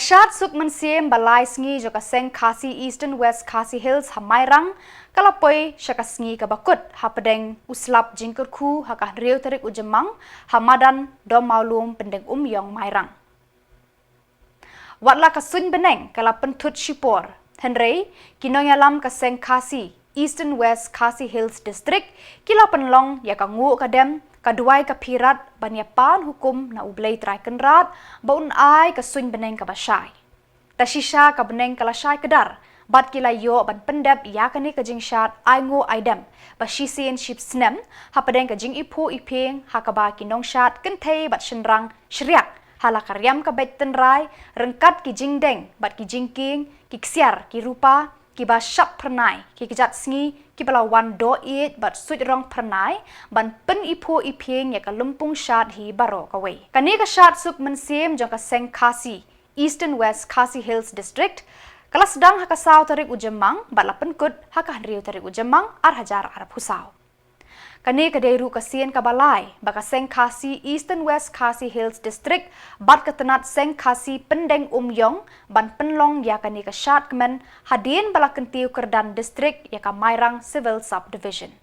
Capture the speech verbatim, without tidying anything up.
Shad suk mynsiem ba lai sngi jong ka seng Khasi Eastern West Khasi Hills ha Mairang ka la poi sha ka sngi kaba kut hapdeng u slap jingkyrkhu ha ka hynriew tarik u Jymmang ha madan Dom Mawlum, Pyndengumiong, Mairang. Wat la ka suiñ bneng ka la pynthut shipor, hynrei ki nongïalam ka seng Khasi Eastern West Khasi Hills District ki la pynlong ïa ka nguh ka dem, ka duwai ka phirat ban ïa pan hukum na U Blei Trai Kynrad ba un ai ka suiñ bneng kaba shai. Ta shisha ka bneng ka la shai kdar bad ki la ïoh ban pyndep ïa kane ka jingshad ainguh aidem ba shisien shi snem hapdeng ka jingiphuh iphieng ha kaba ki nongshad kynthei bad shynrang shriak ha la ka riam ka beit tynrai ryngkat ki jingdeng bad ki jingkieng, ki ksiar, ki rupa, kiba shap phyrnai, ki kjat sngi kiba la wan doh ïeit bad suit rong phyrnai ban pyniphuh iphieng ïa ka lympung shad hi baroh kawei. Kane ka shad suk mynsiem jong ka seng Khasi Eastern West Khasi Hills District ka la sdang ha ka saw tarik u Jymmang bad la pynkut ha ka hynriew tarik u Jymmang ar hajar arphew saw. Kane ka dei ruh ka sien kaba lai ba ka seng Khasi Eastern West Khasi Hills District bad ka tnat seng Khasi Pyndengumiong ban pynlong ïa kane ka shad kmen hadien ba la kyntiew kyrdan district ïa ka Mairang Civil Subdivision.